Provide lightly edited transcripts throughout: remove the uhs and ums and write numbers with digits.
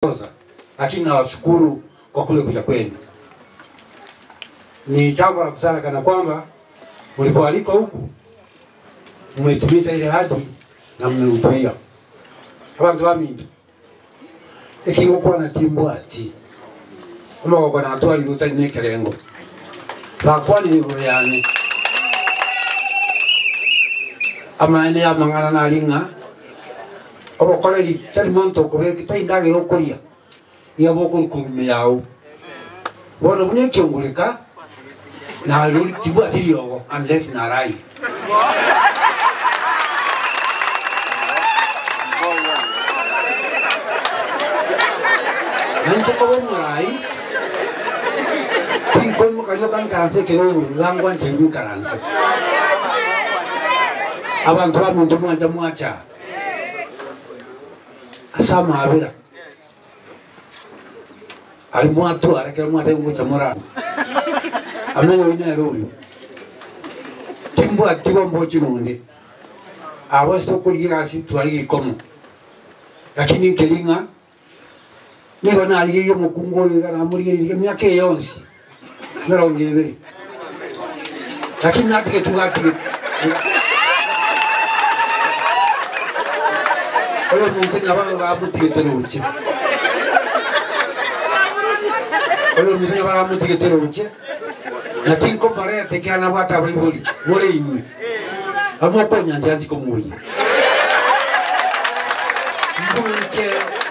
Rosa, lakini nawashukuru kwa kule kuja kwenu. Ni jambo la busara kana kwamba mlipoalikwa huku mmetimiza ile ahadi na mmehudhuria. Abantu baminto ekingokwana timbwati omogoko natwarire otari na ekerengo bakwanire igoro yane amaene ya amang'ana nari ng'a Obokoreri tari monto okobeka, tari ndagera okoria, iga bokorwa ime yao. Bono buna ekiongoreka, narori tibwati riogo unless naraire. Na inche koba omorai, tinkoimoka rioka nkaranse ekerogo iga ngwancheirwe nkaranse. Abanto baminto mwancha mwacha aa. Ase amaabera aria mwatwara ekero mwatebire ngocha morarwe, amang'ana oyio nere oyo, timbwati bombochi nonde, abwo ase tokorigia egasi twarigia ikomo, lakini nkeri ng'a nigo narigereire omokungu oyo iga namorigereirie emiaka eye yonsi emerongo ebere, lakini natigetwe iga atigetwe iga. Oyo omonto nyabaro bamotigete roche, oyo omonto nyabaro amotigete roche, na tinkobareta ekiagera nabwate abaibori more inwe. Amokonyancha tikomoyia. Mwanche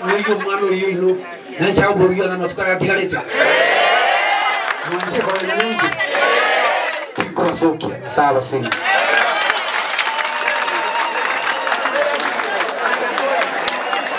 moyie omwana oyio oino, na inche akomorugia namatuko aya atigarete. Mwanche kogenda ninche, tinkobasokia. Nyasae abasenie.